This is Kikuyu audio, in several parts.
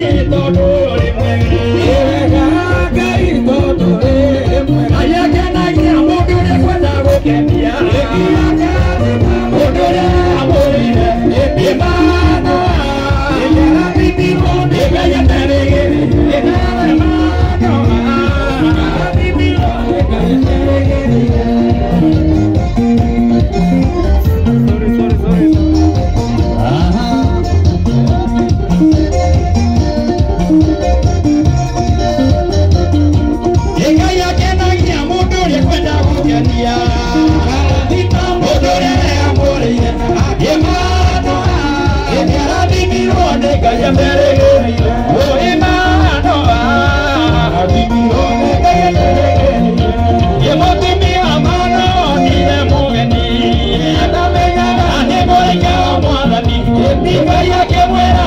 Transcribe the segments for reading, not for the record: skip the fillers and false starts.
Tondũ ũrĩ mwega, Ngai tondũ ũrĩ mwega. Ngai akenagia mũndũ ũrĩa kwenda gũkenia, mũndũ ũrĩa amũrĩire Imana. Ngai aterĩgĩrĩire Ngai aterĩgĩrĩire. Sorry, sorry, sorry. Ngai akenagia mũndũ ũrĩa kwenda gũkenia, mũndũ ũrĩa amũrĩire Imana. Nĩarathimirwo nĩ Ngai aterĩgĩrĩire. Imana athimirwo nĩ Ngai aterĩgĩrĩire. Mũtumia mana onire mũgeni atamenyaga nĩ mũraika wa Mwathani. Ngai akĩmwĩra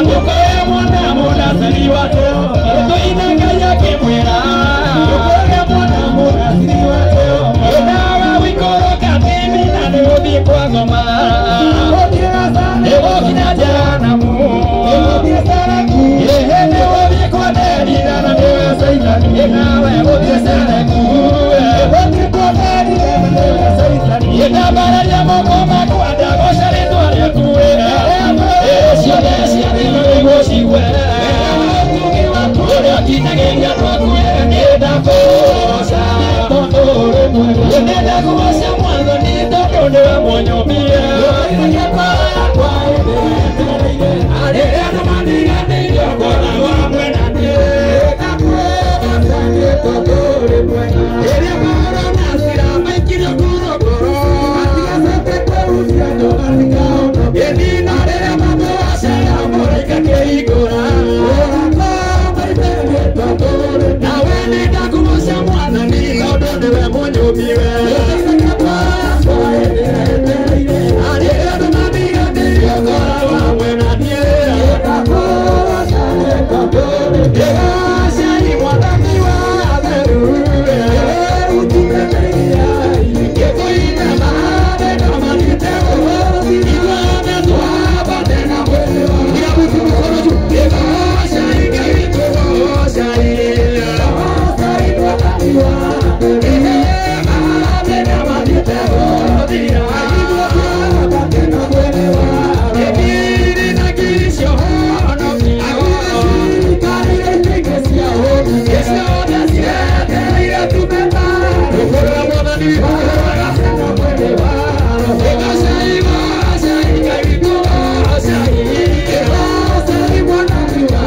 ndũkoe mwana mũnaciri wa Jehova. Tũina Ngai akĩmwĩra ndũkoe mwana mũnaciri wa Jehova. Nawe ũikũrũka Timina nĩ ũthiĩ kwa ngoma nĩgũkinya Jehanamu. Ĩhĩ nĩ ũthiĩ kwa Delila na nĩwe Caitani. Nawe ũthiĩ Seleku ndambararia moko makwa ndagoca rĩtwa rĩaku. Ciothe ciathirwo nĩguo cigue ũrĩa ũkinagĩria andũ aku. Nĩ ndakũgoca tondũ ũrĩ mwega, nĩ ndakũgoca Mwathani tondũ nĩwe mũnyũmbie. Arĩa andũ mandiganĩirie ũkoragwo hamwe na niĩ. Rĩrĩa mahoro na cira maikirio ngorongoro, ĩnina rĩrĩa mamũgacera mũraika kĩhingũra. Nawe nĩ ndakũgoca Mwathani tondũ nĩwe mũnyũmbi we. Arĩa andũ mandiganĩirie ũkoragwo hamwe na niĩ. Ĩgacai Mwathani wa atheru, gĩtũine mahande na mathiĩte ithuothe twambate na mwĩrĩ wa. Ĩgacai Ngai witũ, gocai. Mahande na mathiĩte gũthira, ngiri na ngiri ciahonokio. Ciothe cietereire tumeta rũkũrũ Mwathani. Gocai, gocai Ngai witũ, gocai. Gocai Mwathani wa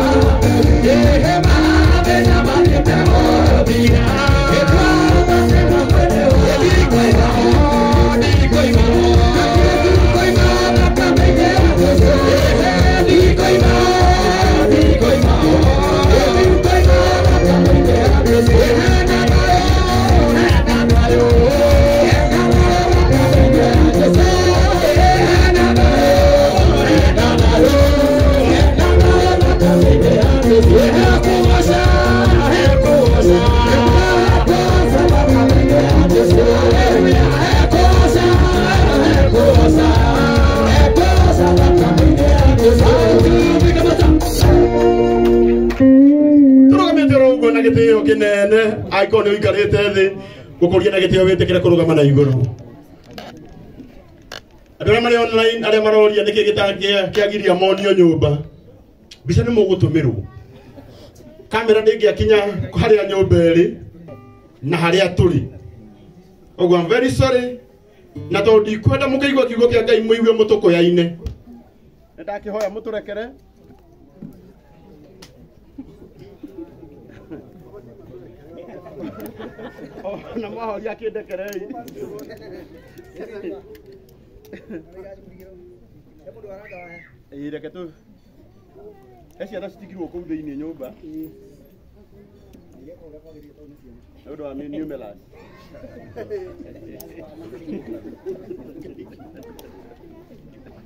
mathĩna mathiĩte gũthira. Ndikoima, ndikoima, ndikoima, ndikoima, ndikoima. Tũrũgamĩte oro ũguo na gĩtĩo kĩnene. Angĩkorwo nĩ ũikarĩte thĩ, gũkũria na gĩtĩo wĩtĩkĩre kũrũgama na igũrũ. Andũ arĩa marĩ online, arĩa maroria nĩkĩ kĩagiria monio nyũmba, mbica nĩ mũgũtũmĩrwo. Kamera ndĩngĩakinya harĩa nyũmba ĩrĩ na harĩa tũrĩ. Ũguo I'm very sorry, na tondũ ndikwenda mũkĩigua kiugo kĩa Ngai mũigue mũtũkũyaine, nĩ ndakĩhoya mũtũrekere. Na mwahoria kĩndekerei. Ĩĩ, reke tu he ciana citigirwo kũu thĩinĩ nyũmba nĩ ũndũ wa numerous.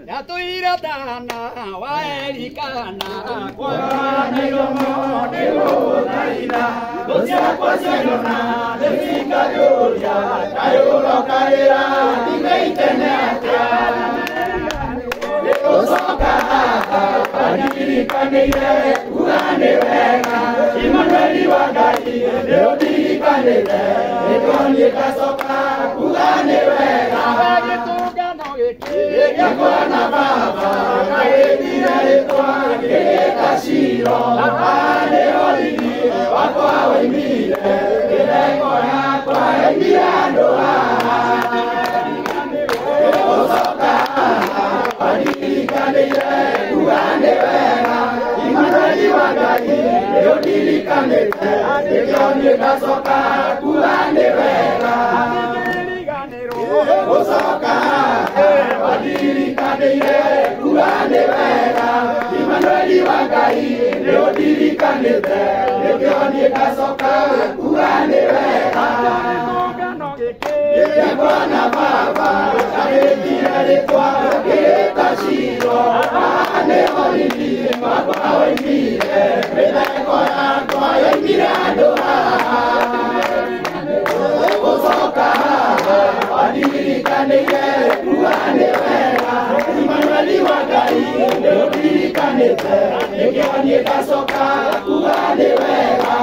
Yatũire tana wa Elikana kwana iromo nĩgũgũthaitha thũ ciakwa cianyona nĩcikayũria kaĩ ũrokaĩra ndimeitene atĩa. Gũcoka haha wandirikaniire kuga nĩ wega Imanueli wa Ngai nĩ ũndirikanĩte nĩkĩo niĩ ngacoka kuga nĩ wega gĩtũngano gĩkĩ gĩakwa na baba ngagĩtira rĩtwa ngĩgĩta Shilo haha nĩho riri wakwa woimire mĩtheko yakwa yoimire handũ haha gũcoka haha wandirikaniire kuga nĩ wega Imanueli wa Ngai nĩ ũndirikanĩte nĩkĩo niĩ ngacoka kuga nĩ wega gũcoka haha wandirikaniire kuga nĩ wega Imanueli wa Ngai nĩ ũndirikanĩte nĩkĩo niĩ ngacoka kuga nĩ wega gĩakwa na baba ngagĩtira rĩtwa ngĩgĩta Shilo haha nĩho riri wakwa woimire mĩtheko yakwa yoimire handũ haha gũcoka haha wandirikaniire kuga nĩ wega Imanueli wa Ngai nĩ ũndirikanĩte nĩkĩo niĩ ngacoka kuga nĩ wega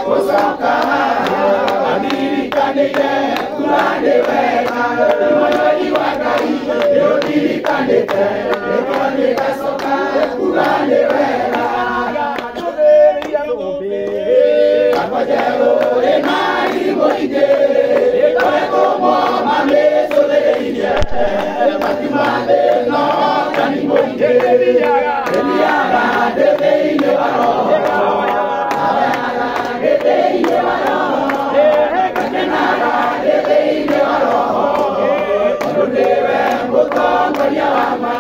gũcoka haha wandirikaniire kuga nĩ wega Imanueli wa Ngai nĩ ũndirikanĩte nĩkĩo niĩ ngacoka kuga nĩ wega Akwa njerũ ĩna irimũ ingĩ ĩkoretwo mamĩcũthĩrĩirie makiuma thĩ no kani mũingĩ ĩthiaga ndĩ thĩinĩ wa roho ahoyaga ndĩ thĩinĩ wa roho ngakenaga ndĩ thĩinĩ wa roho tondũ nĩwe mũtongoria wa ma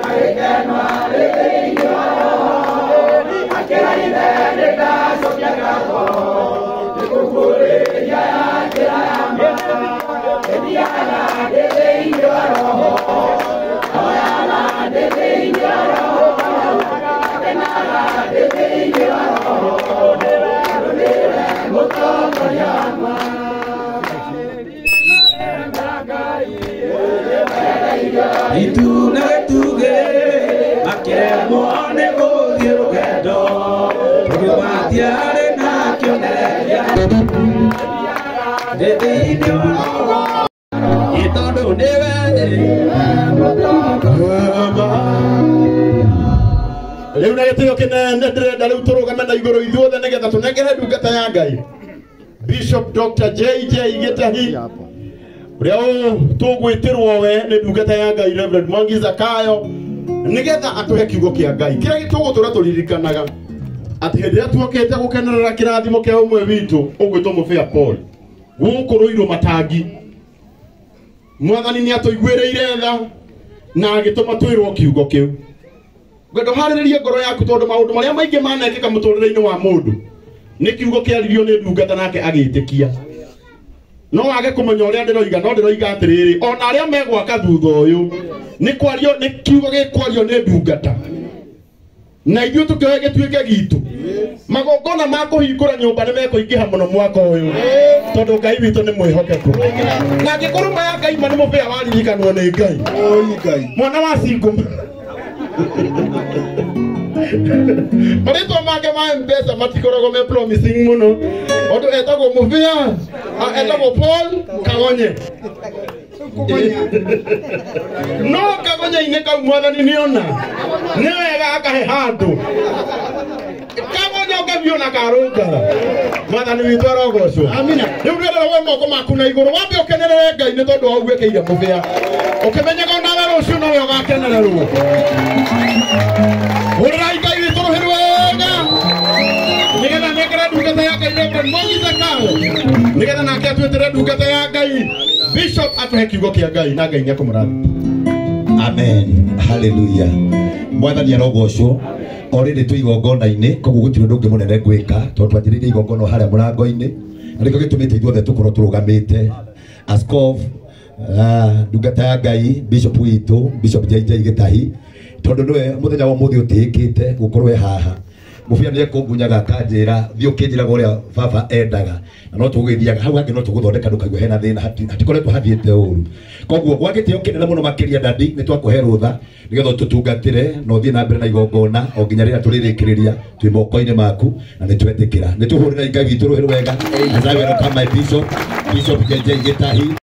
agĩkenwa ndĩ thĩinĩ wa roho akĩra ithe nĩ ndacokia ngatho nĩkũguũrĩria ya njĩra ya ma ĩthiaga ndĩ thĩinĩ wa roho ahoyaga ndĩ thĩinĩ wa roho ngakenaga ndĩ thĩinĩ wa roho tondũ nĩwe mũtongoria wa ma. Itu na gĩtugĩ makĩremwo nĩ gũthiĩ rũgendo tondũ matiarĩ na kĩonereria ndĩ thĩinĩ wa roho tondũ nĩwe Rĩu na gĩtĩo kĩnene ndĩrenda rĩu tũrũgame na igũrũ ithuothe nĩgetha tũnengere ndungata ya Ngai Bishop Dr. JJ Gĩtahi ũrĩa tũgwĩtĩrwo we nĩ ndungata ya Ngai Reverend Mwangi Zakayo nĩgetha atũhe kiugo kĩa Ngai kĩrĩa tũgũtũra tũririkanaga atĩ hĩndĩ ĩrĩa tuokĩte gũkenerera kĩrathimo kĩa ũmwe witũ ũgwĩtwo Mũbĩa Paul gũkũ Rũirũ Matangi Mwathani nĩ atũiguĩrĩire tha na agĩtũma twĩrwo kiugo kĩu. Ngwenda ũharĩrĩrie ngoro yaku tondũ maũndũ marĩa maingĩ manekĩka mũtũrĩre-inĩ wa mũndũ nĩ kiugo kĩaririo nĩ ndungata nake agĩtĩkia. No wage kũmenya ũrĩa ndĩroiga no ndĩroiga atĩrĩrĩ ona arĩa megwaka thutha ũyũ nĩ kwario nĩ kiugo gĩkwario nĩ ndungata na ithuĩ tũkĩoe gĩtuĩke gitũ. Magongona ma kũhingũra nyũmba nĩ mekũingĩha mũno mwaka ũyũ tondũ Ngai witũ nĩ mwĩhokeku na angĩkorwo maya Ngai ma nĩ mũbĩa waririkanwo nĩ Ngai mwana wa cingũma marĩtwa make ma M-Pesa matikoragwo me promising mũno ũndũ etagwo mũbĩa etagwo Paul Kagonye no kagonya-inĩ kau Mwathani nĩona nĩ wega akahe handũ kagonya ũkabiũ na karũngara Mwathani witũ arogocwo. Amina. Rĩu ndĩrenda woe moko maku na igũrũ wambe ũkenerere Ngai nĩ tondũ wa ũguo ekĩire mũbĩa ũkĩmenyaga onawe rũciũ nowe ũgakenererwo. Hũrĩrai Ngai witũ rũhĩ rwega nĩgetha nengere ndungata ya Ngai Reverend Mwangi Zakayo nĩgetha nake atwĩtĩre ndungata ya Ngai Bishop atũhe kiugo kĩa Ngai na Ngai nĩekũmũrathima. Amen. Hallelujah. Mwathani arogocwo. O rĩrĩ twĩ igongona-inĩ koguo gũtirĩ ũndũ ũngĩ mũnene ngwĩka tondũ twanjĩrĩirie igongona harĩa mũrango-inĩ na nĩkĩo gĩtũmĩte ithuothe tũkorwo tũrũgamĩte. Askof ndungata ya Ngai Bishop witũ Bishop JJ Gĩtahi tondũ nĩwe mũthenya wa ũmũthĩ ũtĩĩkĩte gũkorwo e haha Mubia nĩ ekũngunyaga akanjĩra thiĩ ũkĩnjĩraga ũrĩa baba endaga na no tũgũgĩthiaga hau hangĩ no tũgũthondeka ndũkaigua hena thĩna hatikoretwo hathiĩte ũru. Koguo gwa gĩtĩo kĩnene mũno makĩria dadi nĩ twakũhe rũtha nĩgetha ũtũtungatĩre na ũthiĩ na mbere na igongona o nginya rĩrĩa tũrĩrĩkĩrĩria twĩ moko-inĩ maku na nĩ twetĩkĩra. Nĩ tũhũrĩre Ngai witũ rũhĩ rwega. As I welcome my bishop, Bishop JJ Gitahi.